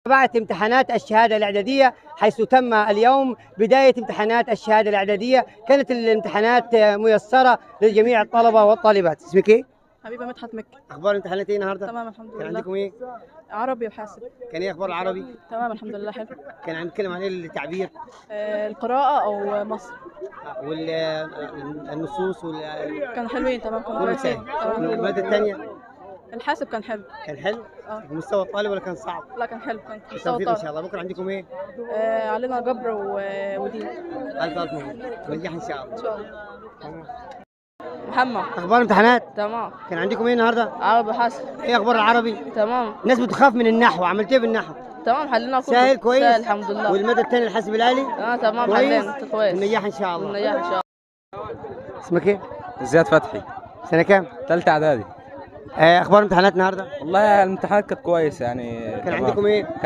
متابعة امتحانات الشهادة الإعدادية، حيث تم اليوم بداية امتحانات الشهادة الإعدادية. كانت الامتحانات ميسرة لجميع الطلبة والطالبات. اسمك ايه؟ حبيبة مدحت مكي. أخبار الامتحانات ايه النهارده؟ تمام الحمد لله. كان عندكم ايه؟ عربي وحاسب. كان ايه أخبار العربي؟ تمام الحمد لله حلو. كان عم نتكلم عن ايه التعبير؟ القراءة أو مصر. والنصوص كانوا حلوين تمام، كانوا كويسين. والمادة الثانية؟ الحاسب كان حلو. كان حلو؟ مستوى الطالب ولا كان صعب؟ لا كان حلو، كان مستوى الطالب. ان شاء الله. بكره عندكم ايه؟ علينا جبر ودين. الف الف مبروك، ونجاح ان شاء الله. ان شاء الله. محمد، اخبار الامتحانات؟ تمام. كان عندكم ايه النهارده؟ عربي وحاسب. ايه اخبار العربي؟ تمام. الناس بتخاف من النحو، عملت ايه بالنحو؟ تمام حلينا كله. سهل كويس؟ سهل الحمد لله. والمادة الثانية الحاسب الآلي؟ تمام حلينا كويس. النجاح ان شاء الله. النجاح ان شاء الله. اسمك ايه؟ زياد فتحي. سنة كام؟ ثالثة اعدادي. اخبار امتحانات النهارده؟ والله الامتحانات كانت كويسة يعني. كان عندكم ايه؟ كان